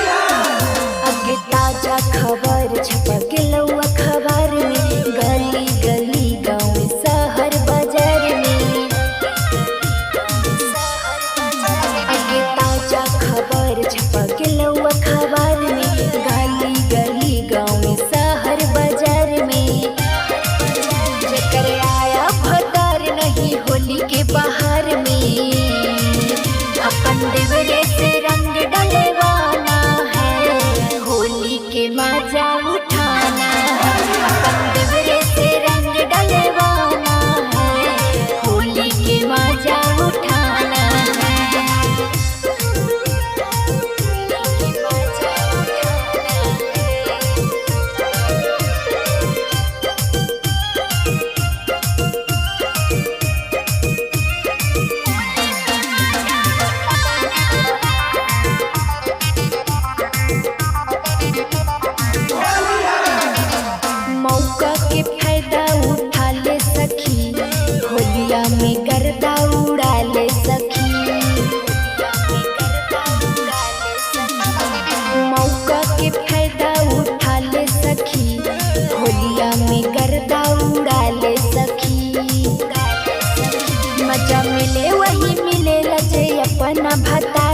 आगे ताजा खबर छप गेलौ अखबार में, गली गली गाँव शहर बाजार में। आगे ताजा खबर छप गेलौ अखबार में, गली गली गाँव शहर बाजार में। जेकर आया भतार नहीं होली के बहार में, अपन देवरे से रंग डलवाना है, होली के मजा उठाना है। अपन देवरे से रंग डलवाना है, होली के मजा उठाना है। होली के मजा उठाना है। मौका के फायदा उठा ले सखी, होलिया में गर्दा उड़ा ले सखी। मौका के फायदा उठा ले सखी, होलिया में गर्दा उड़ा ले सखी। मजा मिले वही मिले लजे अपना भतार